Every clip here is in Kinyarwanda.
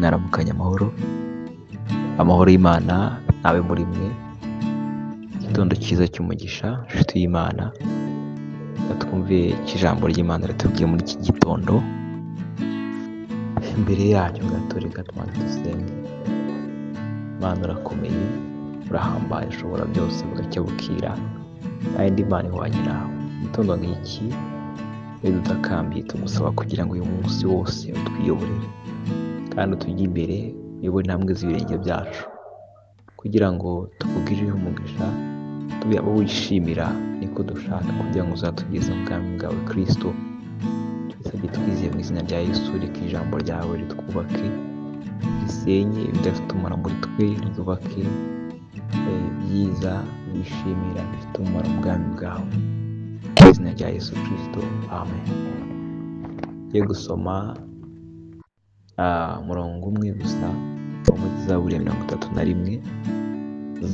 Mwaramukanye amahoro, amahoro y'Imana nabe muri mwe. Igitondo cyiza cy'umugisha, inshuti y'Imana, reka twumve icyo ijambo ry'Imana ritubwiye muri iki gitondo. Imbere yacyo gato reka tubanze dusenge. Imana urakomeye, urahambaye, ushobora byose, bugacya bukira, nta yindi Mana ihwanye nawe. Igitondo nk'iki iyo dutakambiye tugusaba kugira ngo uyu munsi wose utwiyoborere kandi utujye imbere, uyobore intambwe z'ibirenge byacu, kugira ngo tukugirire umugisha, tube abo wishimira, niko dushaka, kugira ngo uzatugeze mu bwami bwawe Kristo. Tubisabye twizeye mu izina rya Yesu. Reka ijambo ryawe ritwubake, risenye ibidafite umumaro muri twe, ryubake ibyiza wishimira bifite umumaro mu bwami bwawe, mu izina rya Yesu Kristo, amen. Ngiye gusoma umurongo umwe gusa wo muri Zaburi ya 31,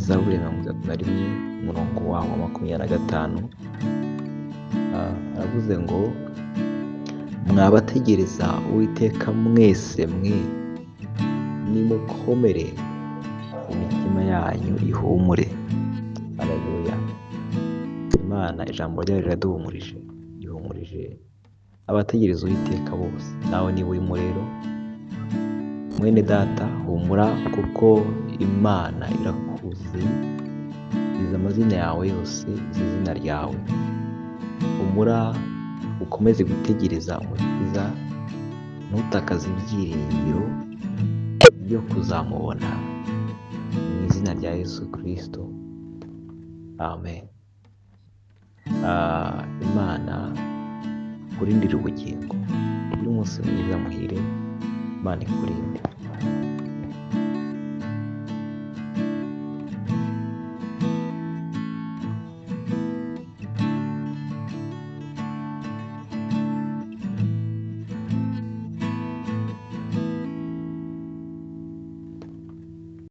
Zaburi ya 31, umurongo waho wa 25. Aravuze ngo: mwabategereza Uwiteka mwese mwe, nimukomere, imitima yanyu ihumure. Haleluya. Imana ijambo ryayo riraduhumurije, rihumurije abategereza Uwiteka bose. Nawe niba urimo rero, mwene data, humura, kuko Imana irakuzi, izi amazina yawe yose, izi izina ryawe. Humura, ukomeze gutegereza Umukiza, ntutakaze ibyiringiro byo kuzamubona, mu izina rya Yesu Kristo, amen. Imana ikurindire ubugingo. Ugire umunsi mwiza muhire, Imana ikurinde.